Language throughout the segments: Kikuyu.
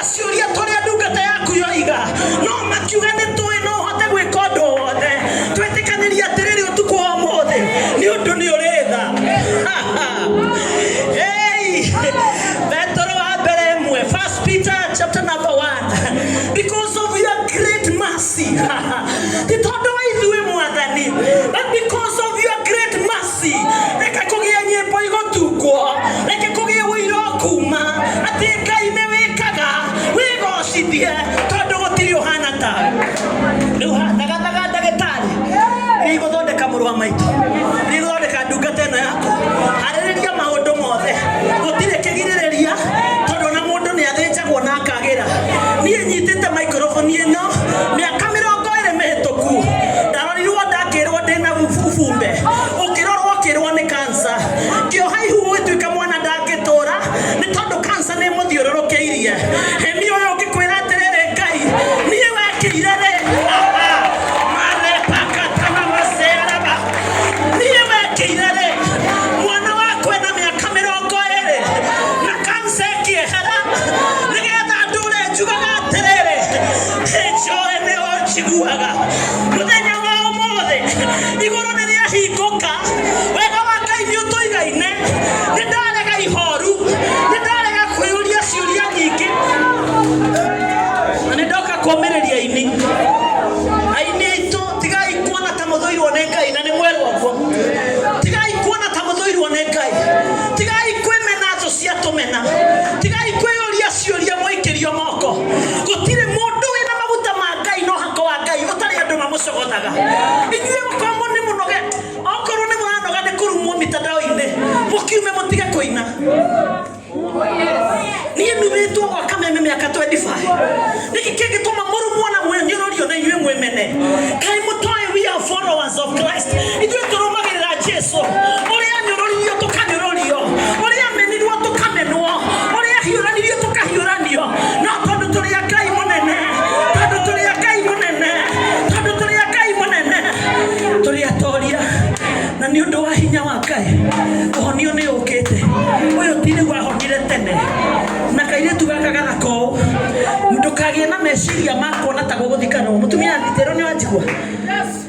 Ciũria tũrĩa ndungata yaku yoiga, no makiuga nĩ tũĩ no ũhote gwĩka ũndũ o wothe. Twĩtĩkanĩria atĩrĩrĩ ũtukũ wa ũmũthĩ, nĩ ũndũ nĩ ũrĩ tha. Hey! Petero wa mbere ĩmwe, First Peter chapter number 1. Because of your great mercy. Ti tondũ wa ithuĩ Mwathani, but because of your great mercy. Reke kũgĩe nyĩmbo igũtungwo, reke kũgĩe ũira ũkuma atĩ Ngai nĩ wĩkaga, wĩgocithie tondũ gũtirĩ ũhana tawe. Rĩu haha thagathaga ndagĩtarĩ iria igũthondeka mũrũ wa maitũ, iria igũthondeka ndungata ĩno yaku, arĩrĩria maũndũ mothe, gũtirĩ kĩgirĩrĩria tondũ ona mũndũ nĩ athĩnjagwo na akagĩra. Niĩ nyitĩte microphone ĩno mĩaka 20 mĩhĩtũku, ndarorirwo ndakĩrwo ndĩna bubumbe, ũkĩrorwo ũkĩrwo nĩ cancer, ngĩoha ihu gũgĩtuĩka mwana ndangĩtũra nĩ tondũ cancer nĩ ĩmũthiũrũrũkĩirie. Hemi ũyũ ngĩkwĩra atĩrĩrĩ Ngai, niĩ wekĩire rĩ, marepakatana maceraba, niĩ wekĩire rĩ, mwana wakwa ena mĩaka 20 na cancer ĩkĩehera, nĩgetha ndũre njugaga atĩrĩrĩ, njũĩ nĩ ũnjiguaga. Mũthenya wa ũmũthĩ igũrũ nĩ rĩahingũka, wega wa Ngai nĩ ũtũigaine. Nĩ ndarega ihoru, nĩ ndarega kwĩyũria ciũria nyingĩ, na nĩ ndoka kũũmĩrĩria aini. Aini aitũ, tigai kuona ta mũthũirwo nĩ Ngai, na nĩ mwerwo ũguo. Tigai kuona ta mũthũirwo nĩ Ngai, tigai kwĩmena thũ cia tũmena, tigai kwĩyũria ciũria mũikĩrio moko. Gũtirĩ mũndũ wĩna maguta ma Ngai na ũhako wa Ngai ũtarĩ andũ mamũcogothaga. Inyuĩ gũkorwo nĩ mũnoge, okorwo nĩ mũranoga nĩ kũrumwo mitandao-inĩ, mũkiume mũtige kũina. Niĩ numĩtwo gwa kameme mĩaka 25. Nĩkĩ kĩngĩtũma mũrumwo na mwĩnyũrũrio na inyuĩ mwĩmene? Kaĩ mũtoĩ we are followers of Christ. Ithuĩ tũrũmagĩrĩra Jesu. Ũrĩa anyũrũririo tũkanyũrũrio, ũrĩa amenirwo tũkamenwo, ũrĩa ahiũranirio tũkahiũranio. No tondũ tũrĩ a Ngai mũnene, tondũ tũrĩ a Ngai mũnene, tondũ tũrĩ a Ngai mũnene, tũrĩ atoria. Na nĩ ũndũ wa hinya wa Ngai, ũhonio nĩ ũkĩte. Ũyũ ti rĩu ahonire tene. Na kairĩtu gaka gathaka ũũ, ndũkagĩe na meciria ma kuona ta gũgũthikanwo. Mũtumia thitĩrwo nĩ wanjigua?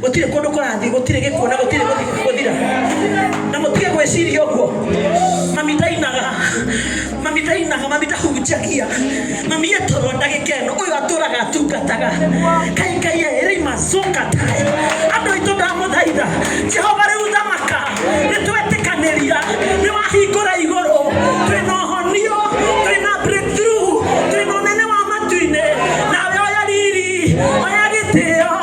Gũtirĩ kũndũ kũrathiĩ, gũtirĩ gĩkuũ na gũtirĩ gũthira. Na mũtige gwĩciria ũguo. Mami ndainaga, mami ndainaga, mami ndahunjagia, mami e toro ndagĩka ĩno, ũyũ atũraga atungataga. Kai Ngai ĩrĩ macoka tae. Andũ aitũ ndamũthaitha, Jehova rĩu thamaka, nĩ twetĩkanĩria, nĩ wahingũra igũrũ, twĩna ũhonio, twĩna breakthrough, twĩna ũnene wa matu-inĩ, nawe oya riri, oya gĩtĩo,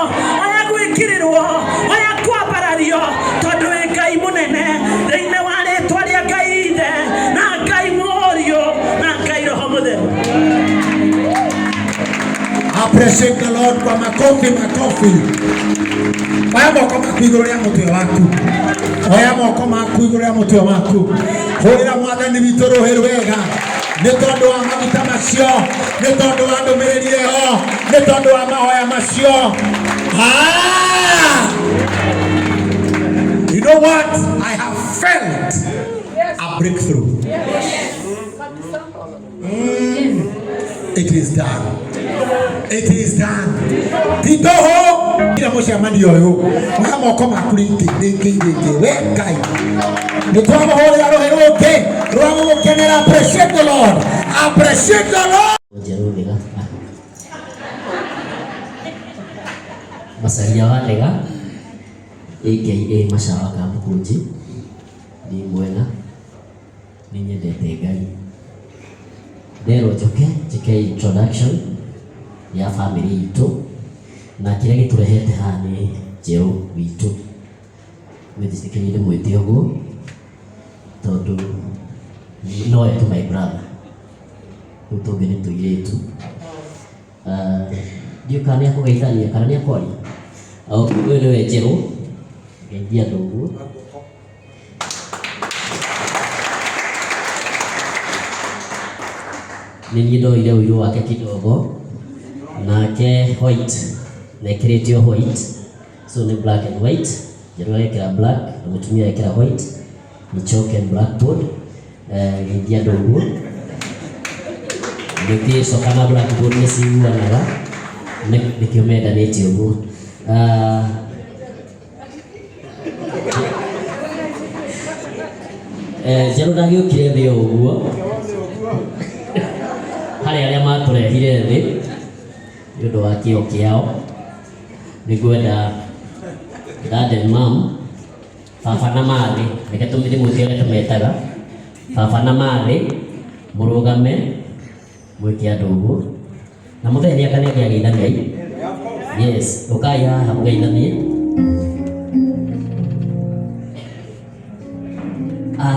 oya gwĩkĩrĩrwo, oya kwambarario, tondũ wĩ Ngai mũnene, thĩinĩ wa rĩtwa rĩa Ngai Ithe, na Ngai Mũriũ, na Ngai Roho Mũtheru. Appreciate the Lord kwa makofi makofi. Oya moko maku igũrũ rĩa mũtwe waku. Oya moko maku igũrũ rĩa mũtwe waku. Hũrĩra mwathani witũ rũhĩ rwega nĩ tondũ wa maguta macio, nĩ tondũ wa ndũmĩrĩri ĩyo, nĩ tondũ wa mahoya macio. Ah! You know what? I have felt a breakthrough. It is done. It is done. Titoho ira mũcemanio ũyũ oya moko maku rĩngĩ rĩngĩ rĩngĩ we Ngai nĩ twamũhũrĩra rũhĩ rũngĩ rwa gũgũkenera. Appreciate the Lord. Appreciate the Lord. Njerũ Lega Macaria wa Lega aka Macawa ka Mũkũnji nĩ mwega nĩ nyendete Ngai nderwo njoke njĩke introduction ya family itũ na kĩrĩa gĩtũrehete haha nĩ Njerũ witũ mwĩtĩkĩrie ndĩmwĩte ũguo tondũ nowe tu my brother rĩu tũngĩ nĩ tũirĩtu. Ndiũĩ kana nĩ akũgeithania kana nĩ akwaria. Okay, ũyũ nĩwe Njerũ, geithia andũ ũguo. Nĩ niĩ ndoire ũirũ wake kidogo, nake white, na ekĩrĩte o white, so nĩ black and white, Njerũ agekĩra black na mũtumia agekĩra white, nĩ chalk and blackboard. Geithia andũ ũguo. Nĩkĩ coka na blackboard nĩ ciguanaga nĩkĩo mendanĩte ũguo. Njerũ ndagĩũkire thĩ o ũguo, harĩ arĩa matũrehire thĩ nĩ ũndũ wa kĩo kĩao. Nĩngwenda dad and mom, baba na mathĩ, reke ndĩmwĩte ũrĩa tũmetaga, baba na mathĩ, mũrũgame mwĩke andũ ũguo. Na mũthee nĩ anga nĩangĩageithania. Yes, ũkai haha mũgeithanie.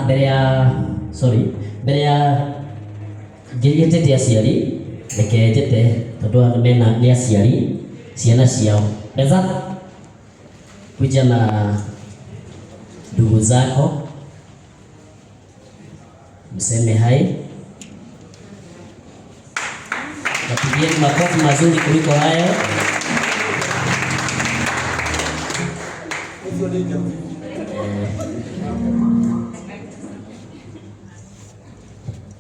Mbere ya sorry, mbere ya ngĩtĩte aciari, reke njĩte tondũ aya mena nĩ aciari ciana ciao. Eza kuja na ndugu zako mseme hai, wapigieni makofi mazuri kuliko hayo.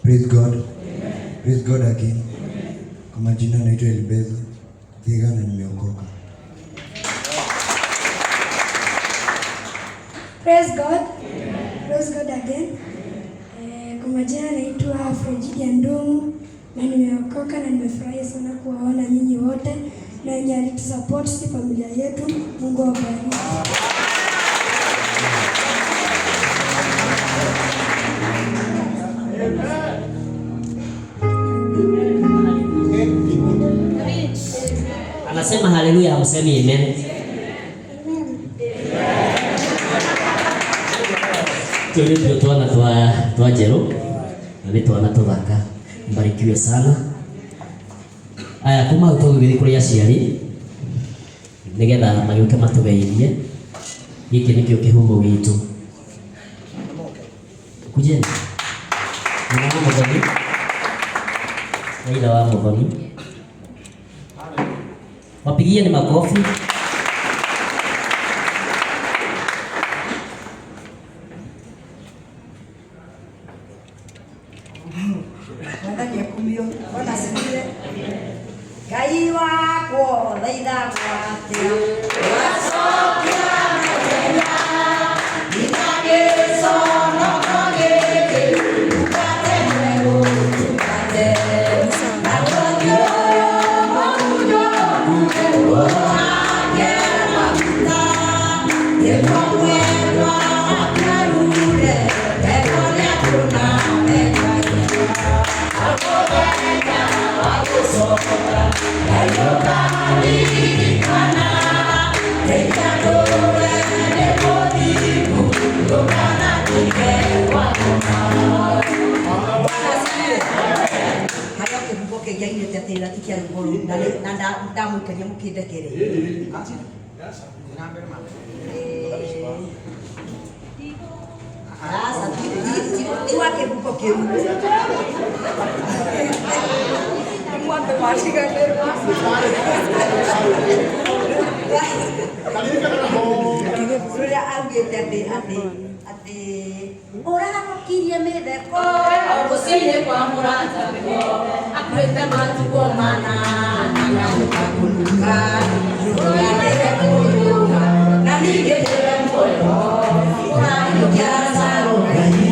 Praise God. Praise God again. Kwa majina naitwa Elibeza Thiga na nimeokoka. Praise God. Praise God again. Kwa majina naitwa Frigidia Ndungu na nimeokoka na nimefurahi sana kuwaona nyinyi wote na wenye alitusupport si familia yetu. Mungu awabariki. Anasema haleluya, hamsemi amen. Tũ nĩtuo twana twa njerũ na nĩ twana tũthaka. Mbarikiwe sana. Aya, kuma hau tũgĩthiĩ kũrĩ aciari nĩgetha magĩũke matũgeithie. Gĩkĩ nĩkĩo kĩhumo gitũ. Kujeni. Nyina wa Mũthoni na ithe wa Mũthoni. Wapigieni makofi. Mwathani akumio. Bwana asifiwe. Ngai wakwa thaithagwo atĩa? Wacokia naihenya, ndigagĩconoka gĩkĩ, ndungate megũtungate. Naguo ũyũ mũgunyo ũhake maguta, nĩguo mwendwa wakarure, endwo nĩ andũ na mendagĩra. Mũthenya wa gũcoka, Ngai ũkaririkana, rĩrĩa ndũre nĩ mũthingu, ndũkanatige gwakũma. Bwana asifiwe. Harĩa kĩhumo kĩngĩainĩte atĩ na ti kĩa rwĩmbo rũu, na ndamũikaria mũkĩndekere. Aca, ti wa kĩhumo kĩu. Mwambe mariganĩrwo. Rũrĩa augĩte atĩ ũrarokirie mĩtheko Mũciĩ kwa mũrataguo akuĩte matukũ mana na kũnuka rũranĩre kũrũga na ningĩ nĩwe muoyo ũrariũkia Lazaro Ngai.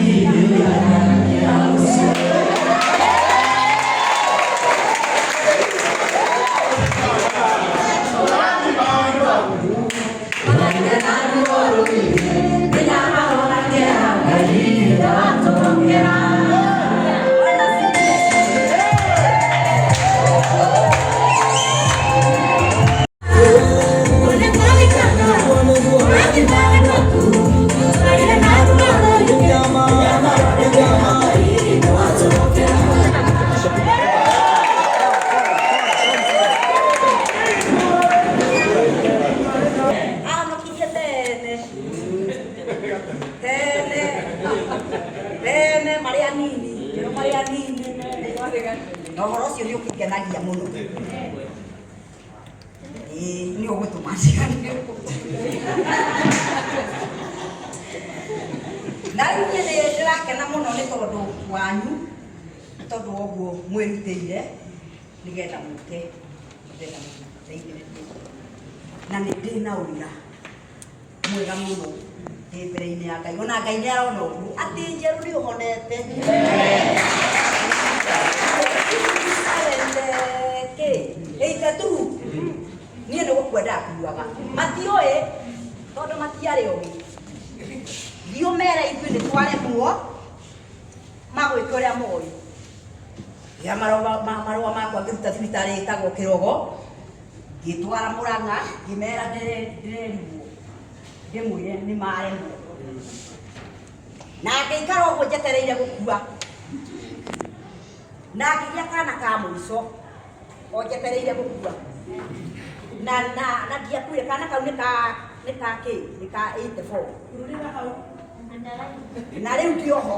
Ahonokirie tene tene tene marĩ anini kĩro marĩ anini na ũhoro ũcio nĩ ũkĩngenagia mũno. Ĩĩ, nĩ ũgũtũma njiganĩrwo. Na rĩu niĩ nĩ ndĩrakena mũno nĩ tondũ wanyu. Tondũ wa ũguo mwĩrutĩire nĩgetha mũke nĩgetha mũteithĩrĩrie. Na nĩ ndĩ na ũira mwega mũno ndĩ mbere-inĩ ya Ngai. Ona Ngai nĩ arona ũguo atĩ Njerũ nĩ ũhonete. Kĩ? 82 niĩ nĩ gũkua ndakuaga. Matioĩ tondũ matiarĩ ogĩ. Thiĩ ũmere ithuĩ nĩ twaremwo magwĩke ũrĩa moĩ. Ya marũa makwa ngĩruta thibitarĩ ĩtagwo Kĩrogo, ngĩtwara Mũrang'a, ngĩmera ndĩrerigwo, ndĩmwĩre nĩ maremwo. Na ngĩikara ũguo njetereire gũkua. Na ngĩgĩa kana ka mũico o njetereire gũkua. Na ndiakuire, kana kau nĩ ka nĩ ka kĩ? Nĩ ka 84. Na rĩu ndi oho.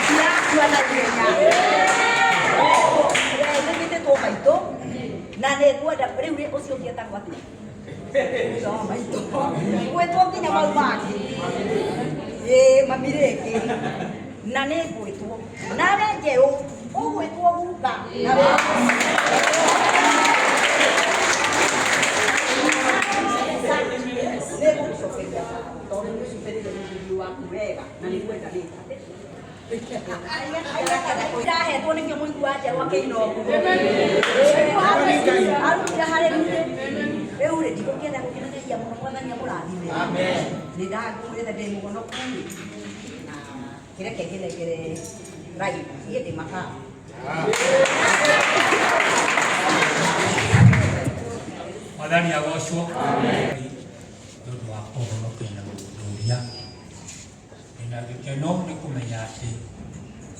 Ndirakua na ihenya. Nĩgĩtĩtwo maitũ na nĩ ngwenda rĩu ũcio ũngĩ etagwo atĩa? Thutha wa maitũ. Ngwĩtwo nginya mau mangĩ. Ĩĩ mami rĩngĩ. Na nĩ ngwĩtwo. Nawe Njerũ ũgwĩtwo guka. Nawe nĩ ngũgũcokeria tondũ nĩ ũcumbĩrĩire mũthuri waku wega na nĩ ngwendanĩte. Ndahetwo nĩkĩo mũigua Njerũ akĩina ũguo. Arutire harĩ niĩ. Rĩu rĩ ndigũkĩenda gũkĩneneria mũno Mwathani amũrathime. Nĩ ndangũrĩte ndĩ mũhonoku rĩ. Na kĩreke ngĩnengere rai niĩ ndĩ makaa. Mwathani agocwo. Nĩ ũndũ wa kũhonokia na gũtũũria. Ndĩna gĩkeno nĩ kũmenya atĩ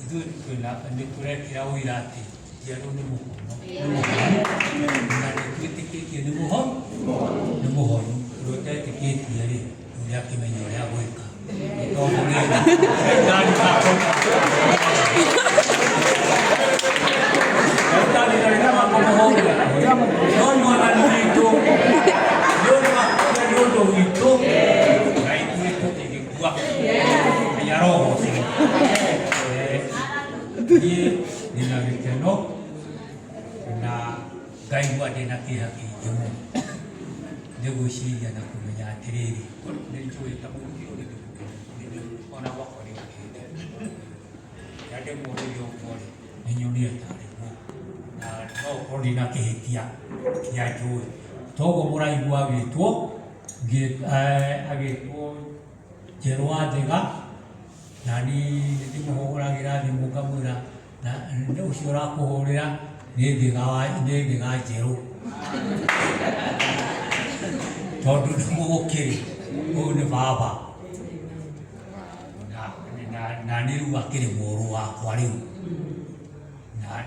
ithuĩ twĩna nĩ tũrekĩra ũira atĩ Njerũ nĩ mũhono nĩ mũhonu na nĩ twĩtĩkĩtie nĩ mũhonu nĩ mũhonu. Ũrĩa ũtetĩkĩtie rĩ rĩu nĩ akĩmenya ũrĩa agwĩka. Nĩ tondũ rĩrĩ Shaitani ndakũmũhũra. Shaitani ndarĩ na wakũmũhũra. No Mwathani witũ nĩ ũndũ wa nĩ ũndũ witũ na ithuĩ tũtingĩkua. Ngai arogocwo. Niĩ ndĩna gĩkeno na ngaigua ndĩna kĩeha kĩingĩ mũno nĩ gwĩciria na kũmenya atĩrĩrĩ, nĩ njũĩ ta mũndũ ona gwakwa nĩ ũkĩte. Rĩrĩa ndĩmuonire ũguo rĩ, nĩ nyonire tarĩ guo na no ũkorwo ndĩna kĩhĩtia kĩrĩa njũĩ. Toguo mũraigua agĩtwo agĩtwo Njerũ wa Njega, na niĩ nĩ ndĩmũhũragĩra thimũ ngamwĩra na ũcio ũrakũhũrĩra nĩ Thĩga Njerũ. Tondũ nĩguo gũkĩrĩ, ũyũ nĩ baba na niĩ rĩu akĩrĩ mũrũ wakwa rĩu,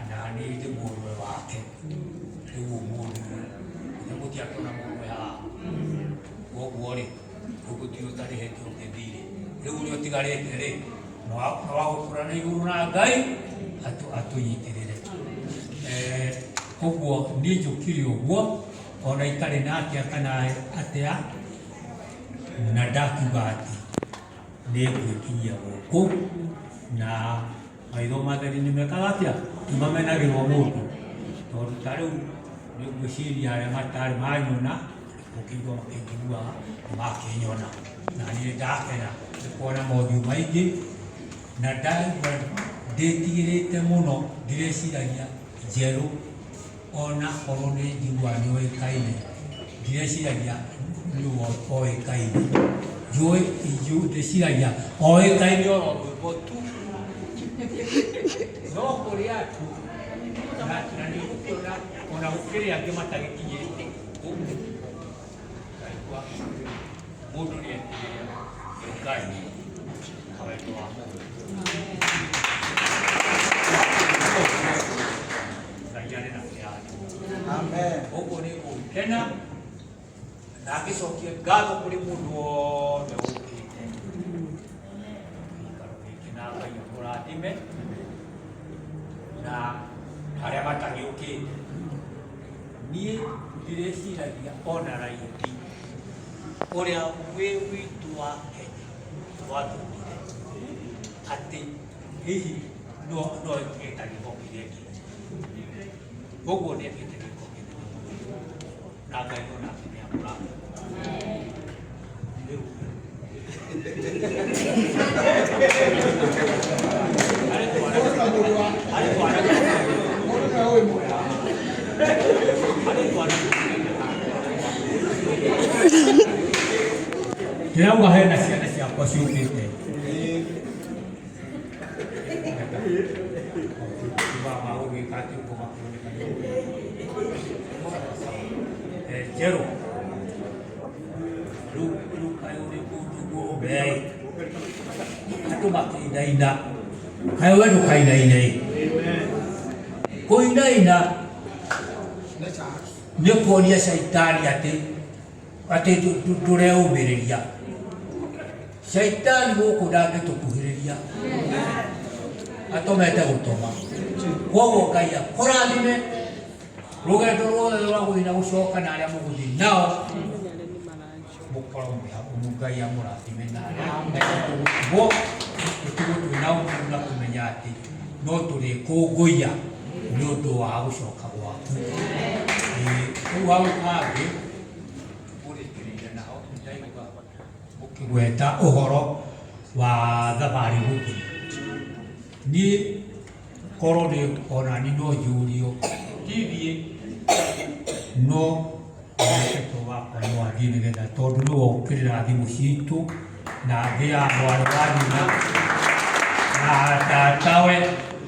na niĩ ndĩ mũrũwe wake. Rĩu ũmũthĩ ũyũ gũtiakĩona mũrũwe haha. Koguo rĩ, rĩu gũtirĩ ũtarĩhĩte ũngĩ thirĩ. Rĩu ũrĩa ũtigarĩte rĩ, nĩ wa gũkũra na igũrũ na Ngai atũnyitĩrĩre. Koguo niĩ njũkire ũguo ona itarĩ na atĩa kana atĩa, na ndakiuga atĩ nĩ ngwĩkinyia gũkũ na maitho matheri nĩ mekaga atĩa? Nĩ mamenagĩrwo mũndũ. Tondũ ta rĩu nĩ ngwĩciria arĩa matarĩ manyona gũkĩigua makĩnjiguaga nĩ makĩnyona. Na niĩ ndakena nĩ kuona mothiũ maingĩ na ndaigua ndĩtigĩrĩte mũno ndireciragia Njerũ ona korwo nĩ njiguaga nĩ oĩkaine ndireciragia nĩ oĩkaine. Njũĩ ndĩciragia oĩkaine oro rwĩmbo tu. No kũrĩ andũ na nĩ ũgũkĩona ona gũkĩrĩ angĩ matagĩkinyĩte ũguo. Ngaigua mũndũ nĩ etigĩre Ngai na wendo wa mũndũ. Ngai arĩ na kĩrathimo. Ũguo nĩ ngũkena na ngĩcokie ngatho kũrĩ mũndũ wothe ũkĩte gĩikaro gĩkĩ na Ngai amũrathime na arĩa matagĩũkĩte. Niĩ ndirĩciragia ona raithi ũrĩa wĩ witũ wa Kenya twathomire atĩ Hihi no no ĩta gĩko kĩrĩa kĩngĩ. Koguo nĩ ekĩte gĩko kĩnene mũno. Na Ngai onake nĩ amũrathime. Rĩu ndĩrauga hena ciana ciakwa ciũkĩte njerũ rĩu rĩu kaĩ ũrĩ kũndũ guothe andũ makĩinaina kaĩ we ndũkainaine ĩ kũinaina nĩ kuonia caitani atĩ atĩ ndũreũmĩrĩria caitani gũkũ ndangĩtũkuhĩrĩria atũmete gũtoma koguo ngai akũrathime rũgendo ruothe rwa gũthiĩ na gũcoka na arĩa mũgũthiĩ nao mũkorwo mwĩ hamwe ngai amũrathime na arĩa tũgũtigwo tũtigwo twĩ na ũmĩrĩru na kũmenya atĩ no tũrĩkũngũiya nĩ ũndũ wa gũcoka gwaku. Ĩĩ, rĩu hau hangĩ mũrĩkĩrĩire naho nĩndaigua mũkĩgweta ũhoro wa thabarĩ gũthiĩ. Niĩ korwo nĩ onani no njũrio ndithiĩ no mwĩhĩtwa wakwa no athiĩ nĩgetha tondũ nĩwe ũkĩrĩra thimũ citũ na thĩ ya mwarĩ wa nyina na tatawe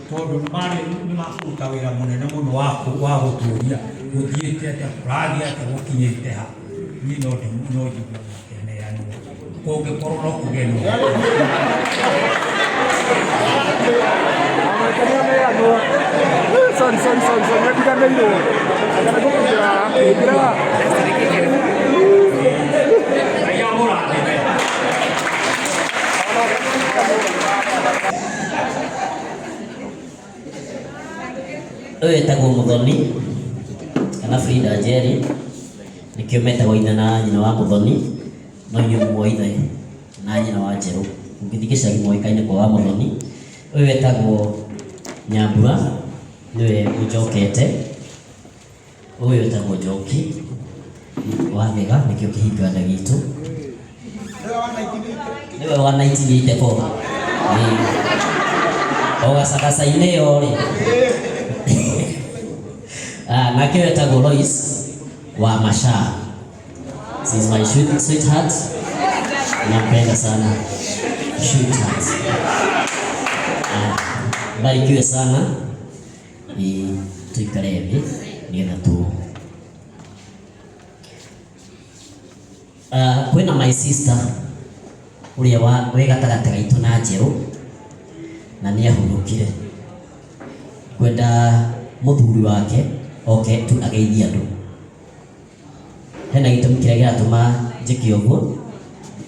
tondũ marĩ nĩ makũruta wĩra mũnene mũno wa wa gũtũria gũthiĩte atĩa kũrathiĩ atĩa gũkinyĩte ha niĩ no no njigue makĩneanwo kũngĩkorwo no kũgĩe na Sorry, sorry, sorry, sorry. Nĩndiganĩirwo. Kana gũkũingĩra, ingĩra. Ngai amũrathime. Ũyũ wĩtagwo Mũthoni kana Frida Njeri, nĩkĩo metagwo ithe na nyina wa Mũthoni, no inyuĩ mũĩ ithe na nyina wa Njerũ. Ũngĩthiĩ gĩcagi moĩkaine kwa wa Mũthoni. Ũyũ wĩtagwo Nyambura, nĩwe ũnjokete. Ũyũ wĩtagwo Njoki wa Thĩga, nĩkĩo kĩhinganda gitũ. Nĩwe wa 1984. Ĩĩ. O gacagaca-inĩ ĩyo rĩ. Ah, nake wetagwo Lois wa Masha. She's my sweetheart. Nampenda sana. Sweetheart. Ah, barikiwe sana. Ĩĩ, tuikare thĩ nĩgetha tu Ah, kwĩna my sister ũrĩa wa wĩ gatagatĩ gaitũ na njerũ na nĩ ahurũkire ngwenda mũthuri wake oke tu ageithie andũ hena gĩtũmi kĩrĩa kĩratũma njĩke ũguo.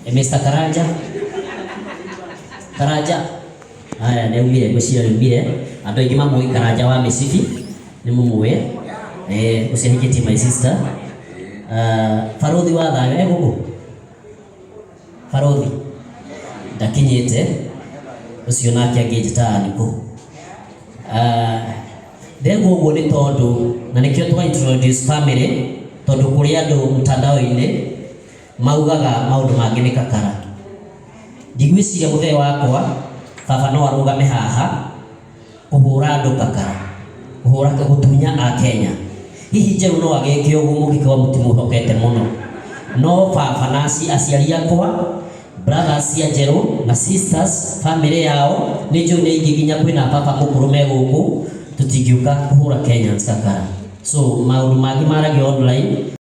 Eh, Mr. Karanja Karanja aya nĩ aumire ngwĩciria nĩ aumire andũ aingĩ mamũĩ Karanja wa mĩcibi nĩ mũmũĩ eh, ũcio ahikĩtie my sister. Ah, barũthi wa thayũ e gũkũ barũthi ndakinyĩte ũcio nake angĩnjĩtaga nĩkũ. Ah, ndĩraigua ũguo nĩ tondũ na nĩkĩo twa introduce family tondũ kũrĩ andũ mtandao-inĩ maugaga maũndũ mangĩ nĩ kakara. Ndigwĩciria mũthee wakwa baba no arũgame haha kũhũra andũ kakara kũhũra gũtunya a Kenya. Hihi Njerũ no agĩke ũguo mũngĩkorwo mũtimwĩhokete mũno, no baba na aciari akwa brothers cia Njerũ na sisters family yao nĩ njũĩ nĩ aingĩ nginya kwĩna baba mũkũrũ me gũkũ tũtingĩũka kũhũra Kenyans kakara. So maũndũ mangĩ maragio online